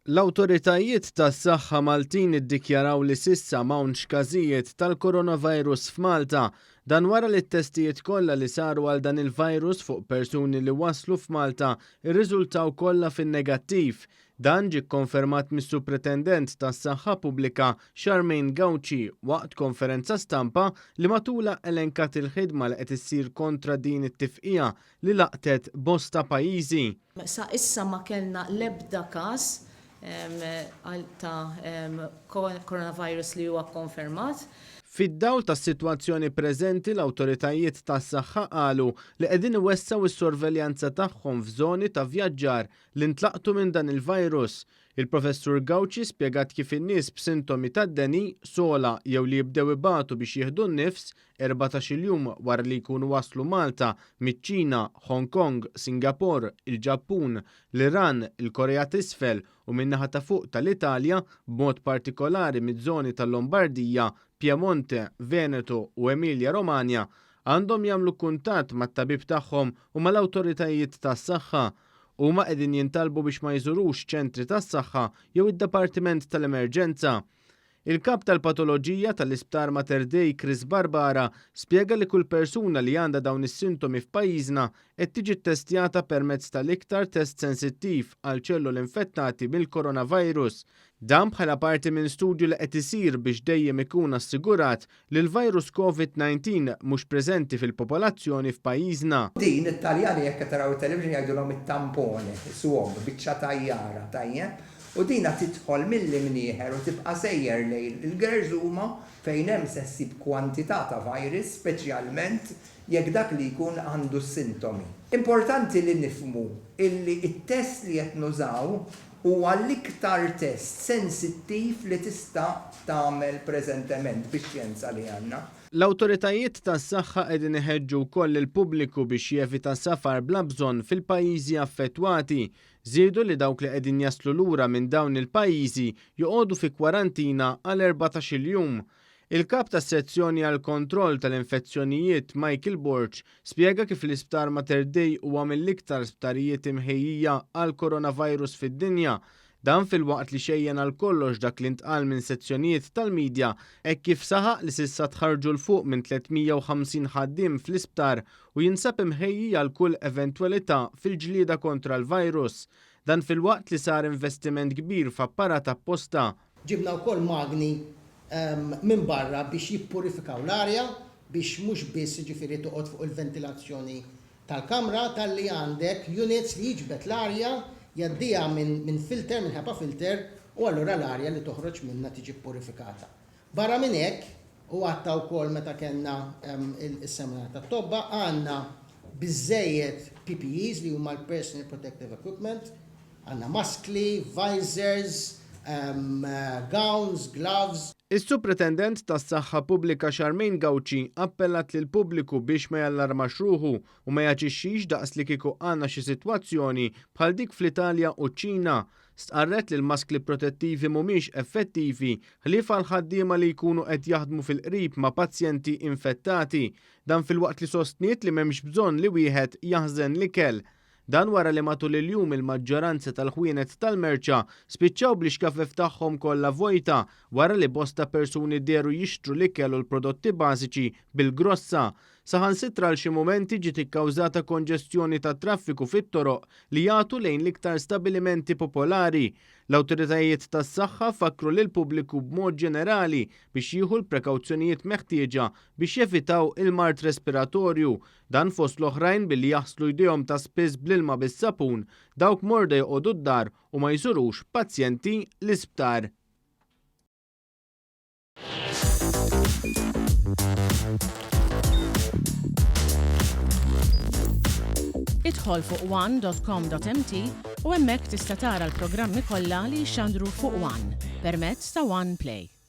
L-awtoritajiet tas-saħħa Maltin iddikjaraw li s'issa m'hawnx każijiet tal-coronavirus f'Malta. Dan wara li t-testijiet kollha li saru għal dan il-virus fuq persuni li waslu f'Malta rriżultaw kollha fin-negattiv. Dan ġie kkonfermat mis-Supretendent tas-Saħħa Pubblika Charmaine Gauci waqt konferenza stampa li matulha elenkat il-ħidma li qed issir kontra din it-tifqigħa li laqtet bosta pajjiżi. Sa issa ma kellna l-ebda każ ta' coronavirus li huwa kkonfermat. Fid-dawl tas-sitwazzjoni preżenti l-awtoritajiet tas-saħħa qalu li qegħdin iwessgħu s-sorveljanza tagħhom f'żoni ta' vjaġġar li ntlaqtu minn dan il-virus. Il-Professur Gauci spjegat kif in-nies b'sintomi tad-deni, sogħla jew li jibdew ibatu biex jieħdu n-nifs, 14-il jum wara li jkunu waslu Malta miċ-Ċina, Hong Kong, Singapore, il-Ġappun, l-Iran, il-Korea t'Isfel u min-naħa ta' fuq tal-Italja, b'mod partikolari miż-żoni tal-Lombardija, Piemonte, Veneto u Emilia Romagna, għandhom jagħmlu kuntatt mat-tabib tagħhom u mal-awtoritajiet tas-saħħa. Huma qegħdin jintalbu biex ma jżurux ċentri tas-saħħa jew id-dipartiment tal-emerġenza. Il-Kap tal-Patoloġija tal-Isptar Mater Dei Chris Barbara spjega li kull persuna li għandha dawn is-sintomi f'pajjiżna qed tiġi ttestjata permezz tal-iktar test sensittiv għal ċelloli infettati mill-coronavirus. Dan bħala parti minn studju li qed isir biex dejjem ikun assigurat li l-virus Covid 19 mhux preżenti fil-popolazzjoni f'pajjiżna. Din, it-Taljani jekk qed taraw it-television jgħidulhom it-tampone, swab, biċċa tajjara, tajjeb? U dina tidħol mill-imnieħer u tibqa' sejjer lejn il-gerżuma fejn hemm se ssib kwantità ta' virus speċjalment jekk dak li jkun għandu s-sintomi. Importanti li nifhmu illi t-test li qed nużaw huwa l-iktar test sensittiv li tista' tagħmel preżentement bix-xjenza li għandna. L-awtoritajiet tas-saħħa qegħdin iħeġġu wkoll lill-pubbliku biex jevita safar bla bżonn fil-pajjiżi affettwati. Żiedu li dawk li qegħdin jaslu lura minn dawn il-pajjiżi joqogħdu fi kwarantina għal 14-il jum. Il-Kap tas-Sezzjoni għall-Kontroll tal-Infezzjonijiet Michael Borg spjega kif l-Isptar Mater Dei huwa mill-iktar sptarijiet imħejjija għall-coronavirus fid-dinja. Dan filwaqt li xejjen għal kollox dak li ntqal minn sezzjonijiet tal-media hekk kif saħaq li s'issa tħarrġu 'l fuq minn 350 ħaddiem fl-isptar u jinsab imħejji għal kull eventwalità fil-ġlieda kontra l-virus. Dan filwaqt li sar investiment kbir f'apparat apposta. Ġibna wkoll magni minn barra biex jippurifikaw l-arja biex mhux biss jiġifieri toqgħod fuq il-ventilazzjoni tal-kamra talli għandek units li jiġbed l-arja, jgħaddiha minn filter, minn HEPA filter u allura l-arja li toħroġ minnha tiġi ppurifikata. Barra minn hekk, u għadtha wkoll meta kellna s-seminar tat-tobba, għandna biżżejjed PPEs li huma l-personal protective equipment, Għandna maskli, visors, gowns, gloves. Is-Supretendent tas-Saħħa Pubblika Charmaine Gauci appellat lill-pubbliku biex ma jallarmax ruħu u ma jaġixxix daqs li kieku għandna xi sitwazzjoni bħal dik fl-Italja u ċ-Ċina. Stqarret li l-maskli protettivi mhumiex effettivi ħlief għal ħaddiema li jkunu qed jaħdmu fil-qrib ma' pazjenti infettati. Dan filwaqt li sostniet li m'hemmx bżonn li wieħed jaħżen l-ikel. Dan wara li matul il-jum il-maġġoranza tal-ħwienet tal-merċa spiċċaw bl-ixkafef tagħhom kollha vojta wara li bosta persuni dehru jixtru l-ikel u l-prodotti bażiċi bil-grossa. Saħansitra għal xi mumenti ġiet ikkawżata konġestjoni tat-traffiku fit-toroq li jagħtu lejn l-iktar stabilimenti popolari. L-awtoritajiet tas-saħħa fakkru lill-pubbliku b'mod ġenerali biex jieħu l-prekawzjonijiet meħtieġa biex jevitaw il-mard respiratorju Dan fost l-oħrajn billi jaħslu jdejhom ta' spiss bl-ilma bis-sapun, dawk morda joqogħdu d-dar u ma jżurux pazjenti l-isptar. Idħol fuq one.com.mt u hemmhekk tista' tara l-programmi kollha li jixxandru fuq One permezz ta' One Play.